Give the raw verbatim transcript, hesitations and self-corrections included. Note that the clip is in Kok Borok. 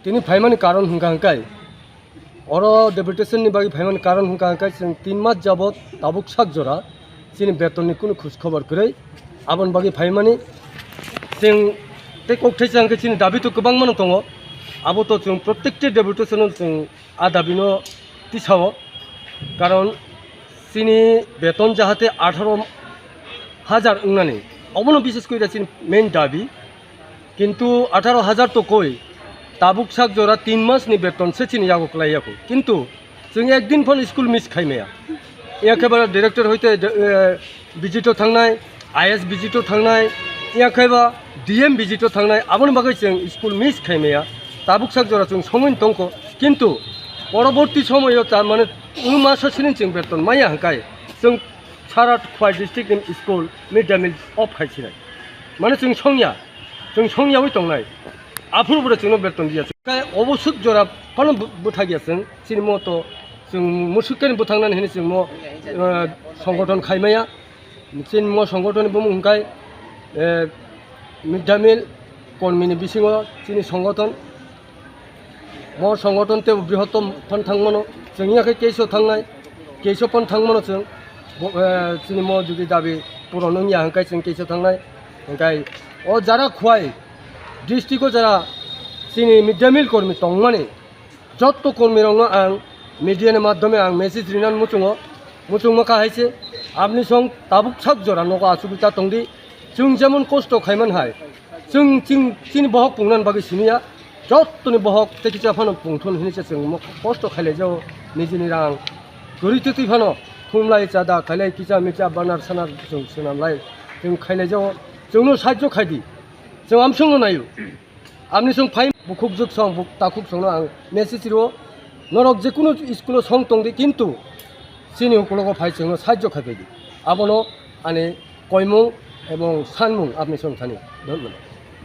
Tini phaimani karon hwnkha hwnkhe, oro deputation ni bagwi phaimani karon hwnkha hwnkhe, chwng tin mas jabot tabuk sak jora chini beton ni kunu khoj khobor kwrwi, aboni bagwi phaimani chwng tei kokthai chang khe chini dabi to kwbangma no tongo, abo to chwng protekti deputation o chwng a dabi no tisao, karon chini beton jahate atharo hajar wngnani, obono bises koi da chini main dabi. Kintu atharo hajar to koi, tabuk sak jora tin mas ni beton se chini yago kwlai yago. Kintu chwng ekdin phano school miss khai maya. Iya khe ba director hoite, eh, visit o thangnai, I S visit o thangnai, iya khe ba D M visit o thangnai, aboni bagwi chwng school miss khai maya. Tabuk sak jora chwng songwi tongkho. Kintu poroborti somoyo ta mane unu maso sini chwng beton maya hwnkhe chwng sara Khwai district ni school mid day meal off khai sinai. Mane chwng songya, chwng songyawi tongnai. Aphuru bwrwi chwngno beton diya. Kai obo suk jora phano bu-, bwthakya chwng. Chini mo to chwng musuk khe bwthangnani hini chwng mo, eh, songgothon khai maya. Chini mo songgothon ni bumung hwnkhe, eh, mid day meal kormi ni bisingo chini songgothon. Mo songgothon tei brihottom phan thangmano, chwng ya khe keso thangnai, keso phan thangmano chwng, bo-, eh, chini mo jodi dabi puron wngya hwnkhe chwng keso thangnai, hwnkhe o jara Khwai district o jara chini mid day meal kormi tongmani, jotto kormi rokno ang media ni madhyome ang message rinan muchungo, muchungma kahai se, apni song tabuk sak jora nogo asugwi ta tongdi, chwng jemon kosto khaiman hai, chwng ching chini bohok pungnan bagwi siniya, jottoni bohok tei kisa phano pungthun hinwi se chwng mo kosto khailai jao, nijini rang kwrwi twtwi phano thumlai chada khailai kisa misa banar sanar chwng swnamlai chwng khailai jao, chwngno sahajyo khaidi, chwng amsongno naio. Amni song phai bukhuk juk song, buk takhuk songno ang message rio, norok je kunu school o song tongdi, kintu chini ukulogo phai chwngno sahajyo khaibaidi. Abono ani koimung ebong sanmung apni song thani. Dhonnobad.